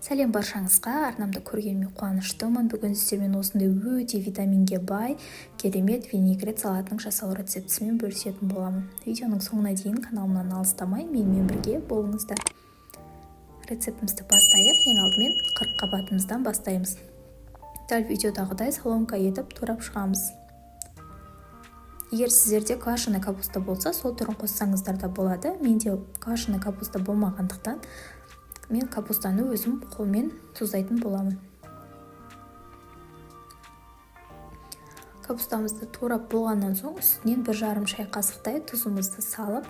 Сәлем баршаңызға, арнамды көргеніме қуаныштымын. Бүгін сіздермен осындай өте витаминге бай, керемет винегрет салатының жасалу рецептісімен бөлісетін боламын. Видеоның соңына дейін каналымнан алыстамай, менімен бірге болыңыздар. Рецептімізді бастайық. Ең алдымен қырыққабатымыздан бастаймыз. Дәл видеодағыдай соломка етіп турап шығамыз. Егер сіздерде квашеный капуста болса, сол түрін қоссаңыздар да болады. Менде квашеный капуста болмағандықтан мен капустаны өзім қолмен тұздайтын боламын. Капустамызды турап болғаннан соң үстінен 1,5 шай қасықтай тұзымызды салып,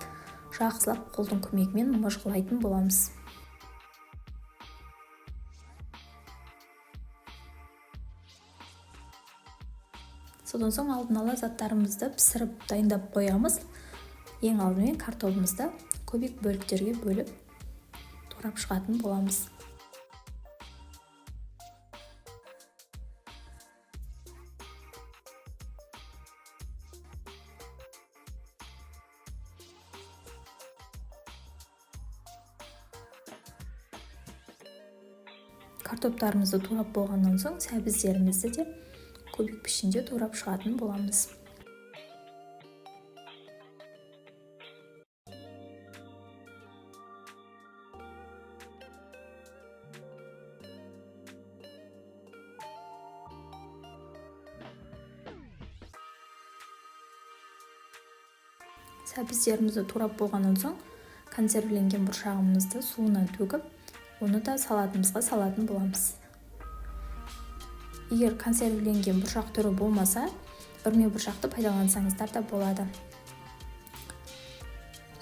жақсылап қолдың көмегімен мыжғылайтын боламыз. Содан соң алдын ала заттарымызды пісіріп дайындап қоямыз. Ең алдымен картобымызды кубик бөліктерге бөліп турап шығатын боламыз. Картоптарымызды турап болғаннан соң сәбіздерімізді де кубик пішінде турап шығатын боламыз. Сәбіздерімізді турап болғаннан соң консервіленген бұршағымызды суынан төгіп, оны да салатымызға салатын боламыз. Егер консервіленген бұршақ түрі болмаса, үрме бұршақты пайдалансаңыздар да болады.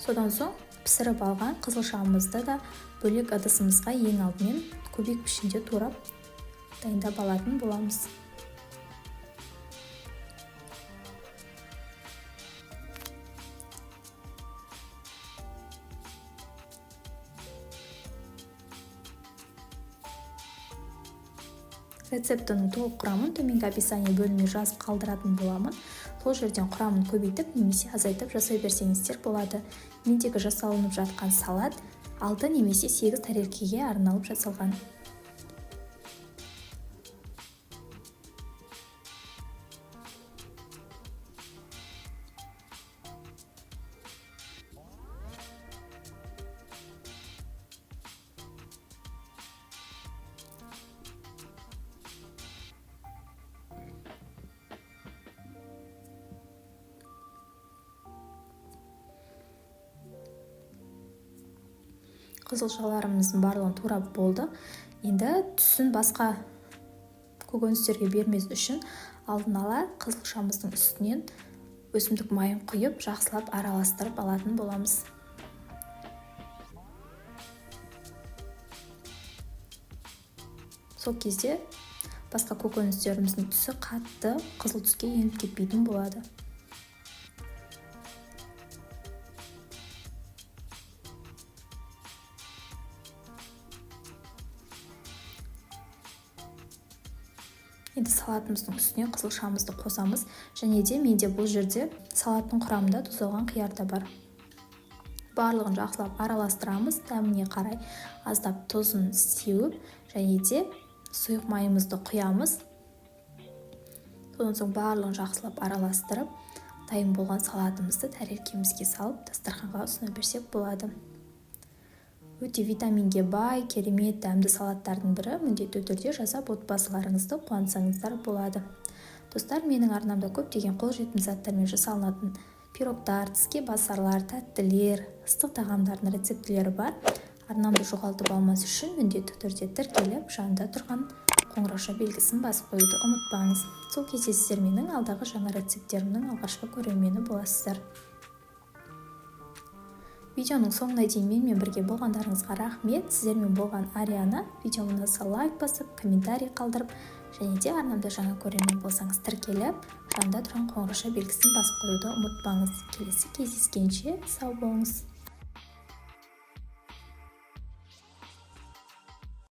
Содан соң пісіріп алған қызылшамызды да бөлек ыдысымызға ең алдымен кубик пішінде турап дайындап алатын боламыз. Рецептінің толық құрамын төменгі описание бөліміне жазып қалдыратын боламын. Сол жерден құрамын көбейтіп немесе азайтып жасай берсеңіздер болады. Мендегі жасалынып жатқан салат 6 немесе 8 тарелкеге арналып жасалған. Қызылшаларымыздың барлығын турап болды. Енді түсін басқа көкөністерге бермес үшін алдын ала қызылшамыздың үстінен өсімдік майын құйып, жақсылап араластырып алатын боламыз. Сол кезде басқа көкөністеріміздің түсі қатты қызыл түске еніп кетпейтін болады. Енді салатымыздың үстіне қызылшамызды қосамыз. Және де менде бұл жерде салаттың құрамында тұздалған қияр да бар. Барлығын жақсылап араластырамыз. Дәміне қарай аздап тұзын сеуіп, және де сұйық майымызды құямыз. Содан соң барлығын жақсылап араластырып, дайын болған салатымызды тәрелкемізге салып, дастарханға ұсына берсек болады. Өте витаминге бай, керемет дәмді салаттардың бірі. Міндетті түрде жасап отбасыларыңызды қуантсаңыздар болады. Достар, менің арнамда көптеген қолжетімді заттармен жасалынатын пирогтар, тіске басарлар, тәттілер, ыстық тағамдардың рецептілері бар. Арнамды жоғалтып алмас үшін міндетті түрде тіркеліп, жанында тұрған қоңырауша белгісін басып қоюды ұмытпаңыз. Сол кезде сіздер менің алдағы жаңа рецепттерімнің алғашқы көрермені боласыздар. Видеоның соңына дейін менімен бірге болғандарыңызға рахмет. Сіздермен болған Ариана. Видеоны ұнаса лайк басып, комментарий қалдырып, және де арнамда жаңа көрермен болсаңыз тіркеліп, жанында тұрған қоңырауша белгісін басып қоюды ұмытпаңыз. Келесі кездескенше сау болыңыз.